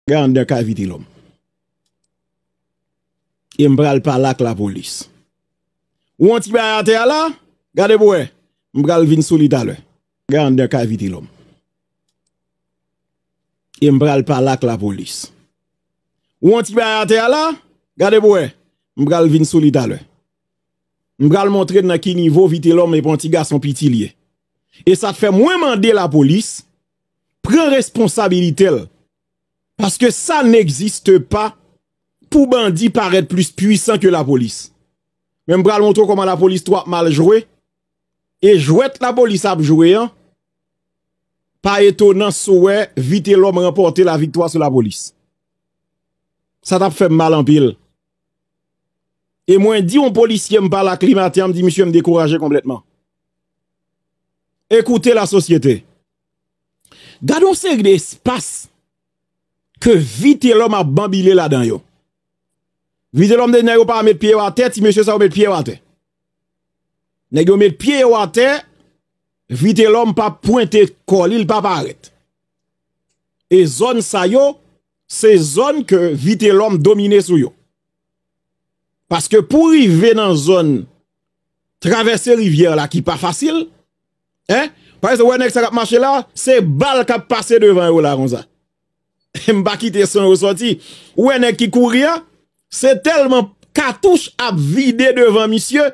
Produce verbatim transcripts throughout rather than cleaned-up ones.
Gade anndan kay Vitelòm. E m pral pale ak lapolis. Ou wè yon ti bagay atè a la? Gade pou wè. M pral vin sou li talè. Gade anndan kay Vitelòm. E m pral pale ak lapolis. Ou wè yon ti bagay atè a la? Gade pou wè. M pral vin sou li talè. M pral montre n nan ki nivo Vitelòm epi yon ti gason piti l ye. E sa t fè mwen mande lapolis pran responsabilite l. Paske sa n'existe pas pou bandi parèt plis pwisan ke lapolis. Men m pral montre w kòman lapolis twò ap mal jwe. E jwèt lapolis ap jwe an, pa etonan si w wè Vitelòm ranpòte laviktwa sou lapolis. Sa t ap fè m mal anpil. E mwen di yon polisye m pale ak li maten an, m di, "Misye, m dekouraje konplètman." Ekoute lasosyete. Gade yon seri de espas ke Vitelòm ap banbile ladan yo. Vitelòm te di nèg yo pa met pye yo atè, ti mesye sa yo met pye yo atè. Nèg yo met pye yo atè, Vitelòm pa pwente kò li, li pa parèt. E zòn sa yo, se zòn ke Vitelòm domine sou yo. Paske pou rive nan zòn travèse rivyè la ki pa fasil, en, pa egzanp, ou wè nèg sa k ap mache la, se bal k ap pase devan yo la konsa. M pa kite san yo sòti. Ou wè nèg ki kouri a, se tèlman katouch ap vide devan misye,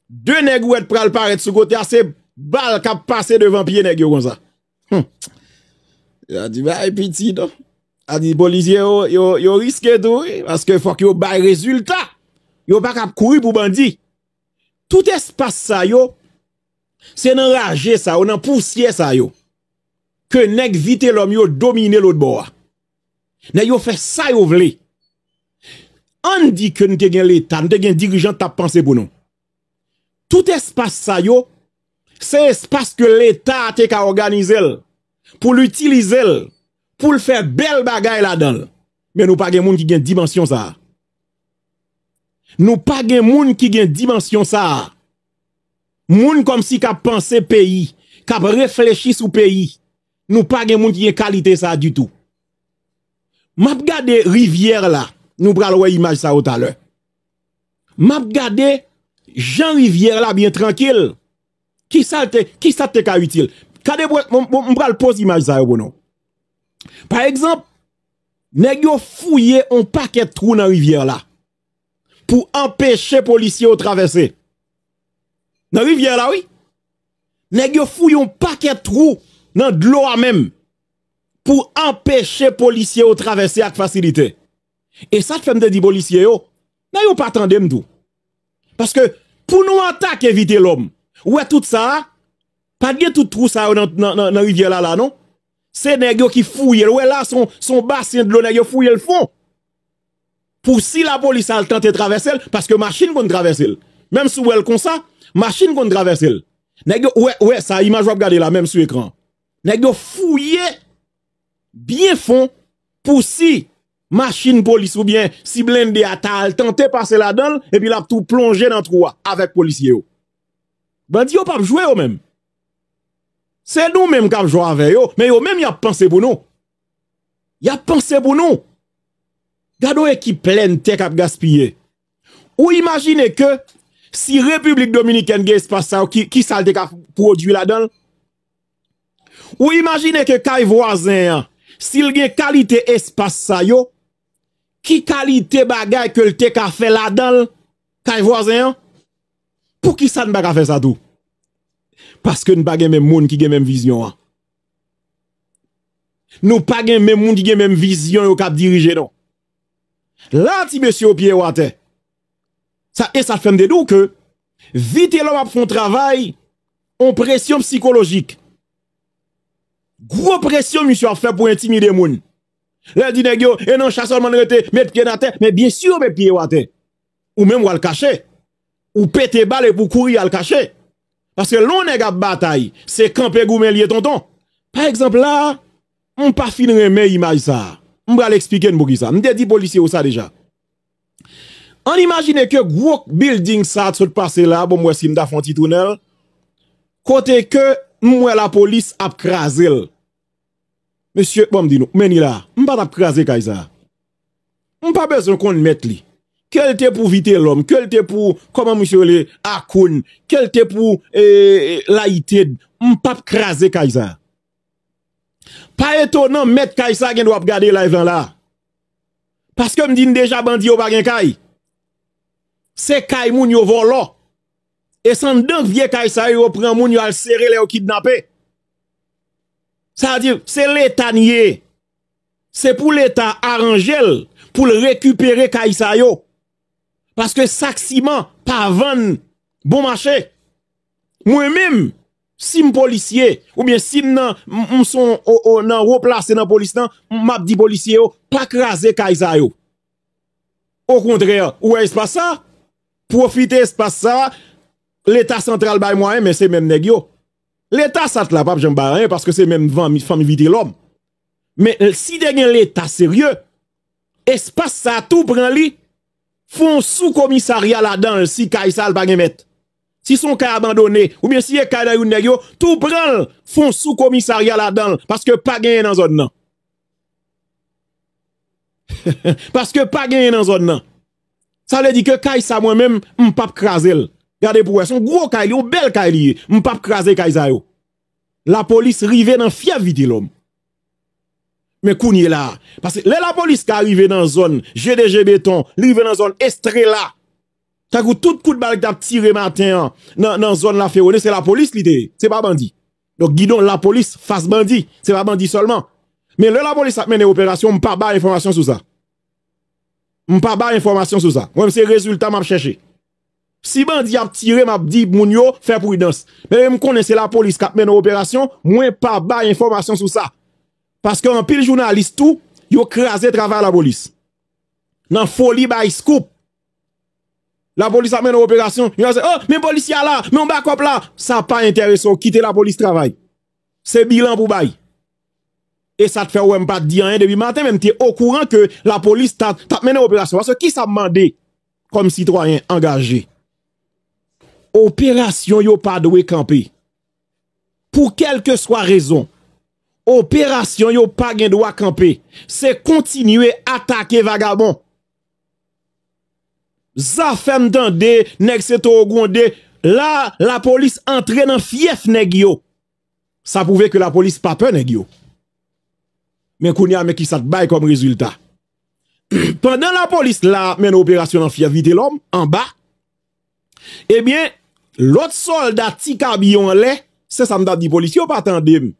de nèg ou wè t pral parèt sou kote a, se bal k ap pase devan pye nèg yo konsa. Hum. Yo di, "Bay piti non." A di, polisye yo, yo, yo riske tou, wi, paske fòk yo bay rezilta. Yo pa k ap kouri pou bandi. Tout espas sa yo, se nan raje sa yo, nan pousyè sa yo, ke nèg Vitelòm yo domine lòt bò a. Nèg yo fè sa yo vle. Ann di ke n te gen Leta, n te gen dirijan t ap panse pou nou. Tout espas sa yo, se espas ke Leta a te ka òganize l, pou l itilize l, pou l fè bèl bagay ladan l. Men nou pa gen moun ki gen dimansyon sa a. Nou pa gen moun ki gen dimansyon sa a. Moun kòmsi k ap panse peyi, k ap reflechi sou peyi. Nou pa gen moun ki gen kalite sa a ditou. M ap gade rivyè la, nou pral wè imaj sa yo talè. M ap gade jan rivyè la byen trankil. Kisa l te, kisa t te ka itil? Gade, mwen, mwen, mwen, m pral poze imaj sa yo pou nou. Pa egzanp, nèg yo fouye on pakèt twou nan rivyè la pou anpeche polisye yo travèse. Nan rivyè la, wi. Nèg yo fouye on pakèt twou nan dlo a menm pou anpeche polisye yo travèse ak fasilite. E sa t fè m te di polisye yo, men yo pa tande m tou. Paske pou nou atake Vitelòm, ou wè tout sa a, pa t gen tout twou sa yo nan, nan, nan, nan rivyè la, la, non. Se nèg yo ki fouye l. Ou wè la, se yon, se yon basen dlo, nèg yo fouye l fon. Pou si lapolis al tante travèse l, paske machin konn travèse l. Menm si w wè l konsa, machin konn travèse l. Nèg yo, ou wè, ou wè sa, imaj w ap gade la, menm sou ekran. Nèg yo fouye byen fon pou si machin polis oubyen si blende a ta al tante pase ladan l, epi l ap tou plonje nan twou a avèk polisye yo. Bandi yo p ap jwe yo menm. Se nou menm k ap jwe avè yo, men yo menm y ap panse pou nou. Y ap panse pou nou. Gade yon ekip plèn tè k ap gaspiye. Ou imajine ke si Repiblik Dominikèn gen espas sa yo, ki, ki sa l te ka pwodui ladan l? Ou imajine ke kay vwazen an, si l gen kalite espas sa yo, ki kalite bagay ke l te ka fè ladan l, kay vwazen an? Poukisa n pa ka fè sa tou? Paske n pa gen menm moun ki gen menm vizyon an. Nou pa gen menm moun ki gen menm vizyon yo k ap dirije nou. La, ti mesye yo pye yo atè. Sa, e sa fè m te di w ke Vitelòm ap fè yon travay, yon presyon sikolojik. Gwo presyon misye ap fè pou entimide moun. Lè l di nèg yo, e nan cha sèlman n rete, met pye n atè, men byen si yo met pye yo atè. Ou menm w al kache. Ou pete bal epi w kouri al kache. Paske lè yon nèg ap batay, se kanpe goumen l ye tonton. Pa egzanp la, m pa fin renmen imaj sa a. M pral eksplike n poukisa. M te di polisye yo sa deja. Ann imajine ke gwo bilding sa a t sot pase la, bon, m wè si m ta fè yon ti tounèl. Kote ke m wè lapolis ap kraze l. Mesye, bon, m di nou, men li la, m pa t ap kraze kay sa. M pa bezwen konn mèt li. Ke l te pou Vitelòm, ke l te pou, kòman misye rele, Akoun, ke l te pou, e, e, Layited, m p ap kraze kay sa. Pa etonan, mèt kay sa gen dwa ap gade live lan la. Paske m di n deja, bandi yo pa gen kay. Se kay moun yo vòlò. E se anndan vye kay sa yo, yo pran moun, yo al sere lè yo kidnape. Sa vle di, se Leta n ye. Se pou Leta aranje l pou l rekipere kay sa yo. Paske sak siman pa vann bon mache. Mwen menm, si m polisye, oubyen si m nan, m, m son, o, o, nan wo plase nan polis lan, m ap di polisye yo, pa kraze kay sa yo. Okontrè, ou wè espas sa? Pwofite espas sa, Leta santral bay mwayen, men se menm nèg yo. Leta sat la p ap janm bay anyen paske se menm fanmi, fanmi Vitelòm. Men, eh, si te gen Leta serye, espas sa tou pran li, fè yon sou komisarya ladan l si kay sa l pa gen mèt. Si se yon kay abandone, oubyen si e kay nan youn nèg yo, tou pran l, fè yon sou komisarya ladan l, paske pa genyen nan zòn nan. Paske pa genyen nan zòn nan. Sa vle di ke kay sa mwen menm, m p ap kraze l. Gade pou wè, se yon gwo kay li, yon bèl kay li ye. M p ap kraze kay sa yo. Lapolis rive nan fyèf Vitelòm. Men kounye la, paske lè lapolis ka rive nan zòn G D G Beton, li rive nan zòn Estrela, tankou tout kout bal ki t ap tire maten an nan, nan zòn Laferone, se lapolis li te ye, se pa bandi. Donk, gidon lapolis fas bandi, se pa bandi sèlman. Men lè lapolis ap mennen operasyon, m pa bay enfòmasyon sou sa. M pa bay enfòmasyon sou sa. Mwen, se rezilta m ap chèche. Si bandi ap tire, m ap di moun yo fè pridans. Men m konnen se lapolis k ap mennen operasyon, mwen pa bay enfòmasyon sou sa. Paske anpil jounalis tou, yo kraze travay lapolis. Nan foli bay scoop. Lapolis ap mennen operasyon, yo se, oh, men polisye a la, men yon bakòp la. Sa pa enterese w, kite lapolis travay. Se bilan pou bay. E sa t fè w wè m pa t di anyen depi maten, men m te okouran ke lapolis ta, t ap mennen operasyon. Paske kisa m mande kòm sitwayen angaje? Operasyon yo pa dwe kanpe. Pou kèlkeswa rezon, operasyon yo pa gen dwa kanpe. Se kontinye atake vagabon. Zafèm tande, nèg se towo gwonde. La, lapolis antre nan fyèf nèg yo. Sa pwouve ke lapolis pa pè nèg yo. Men kounye a, men kisa t bay kòm rezilta. Pandan lapolis la ap mennen operasyon nan fyèf Vitelòm, anba, ebyen, lòt sòlda ti kabi yo anlè, se sa m t ap di polisye yo pa tande m.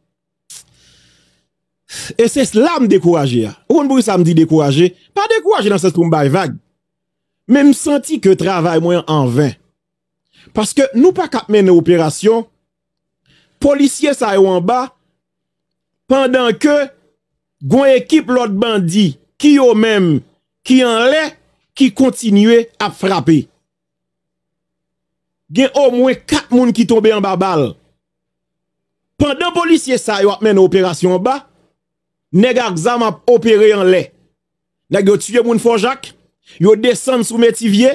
E se la m dekouraje a. Ou konn poukisa m di dekouraje? Pa dekouraje nan sans pou m bay vag. Men m santi ke travay mwen an ven. Paske nou pa ka ap mennen operasyon, polisye sa yo anba, pandan ke gon ekip lòt bandi ki yo menm ki anlè ki kontinye ap frape. Gen omwen kat moun ki tonbe anba bal. Pandan polisye sa yo ap mennen operasyon anba, nèg ak zam ap opere anlè. Nèg yo tiye moun Fò Jak, yo desann sou Metivye,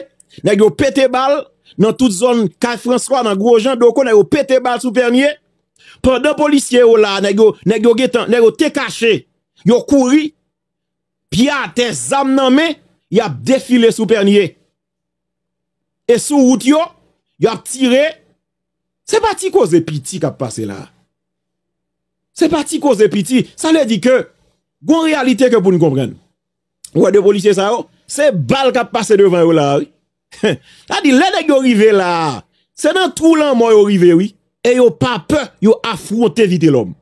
nèg yo pete bal nan tout zòn Kay Franswa, nan Gwojan, Doko, nèg yo pete bal sou Pènye. Pandan polisye yo la, nèg yo, nèg yo gentan, nèg yo te kache, yo kouri, pye atè, zam nan men, y ap defile sou Pènye. E sou wout yo, y ap tire. Se pa ti koze piti k ap pase la. Se pa ti koze piti. Sa vle di ke gon reyalite ke pou n konprann. Ou wè de polisye sa yo, se bal k ap pase devan yo la, wi. Sa di, lè nèg yo rive la, se nan twou lanmò yo rive, wi. E yo pa pè, yo afwonte Vitelòm.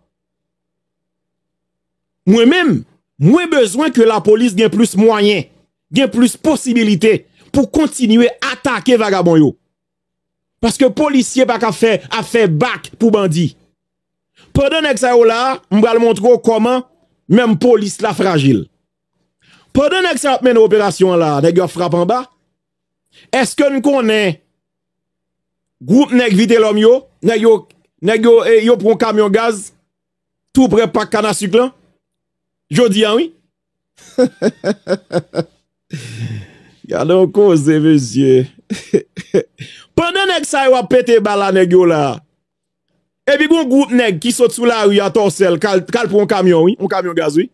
Mwen menm, mwen bezwen ke lapolis gen plis mwayen, gen plis posibilite pou kontinye atake vagabon yo. Paske polisye pa ka fè, ap fè bak pou bandi. Pandan nèg sa yo la, m pral montre w kòman menm polis la frajil. Pandan nèg sa yo ap mennen operasyon an la, nèg yo ap frape anba. Èske n konnen gwoup nèg Vitelòm yo, nèg yo, nèg yo, eh, yo pran yon kamyon gaz tou prè pak Kanasik lan? Jodi a, wi. Gade yon koze, mesye. Pandan nèg sa yo ap pete bal a nèg yo la, Epi gon gwoup nèg ki sot sou lari a Tòsèl, k al, k al pran yon kamyon, wi, yon kamyon gaz, wi.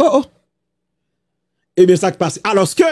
Oh, oh. Ebyen, sa k pase? Alòske,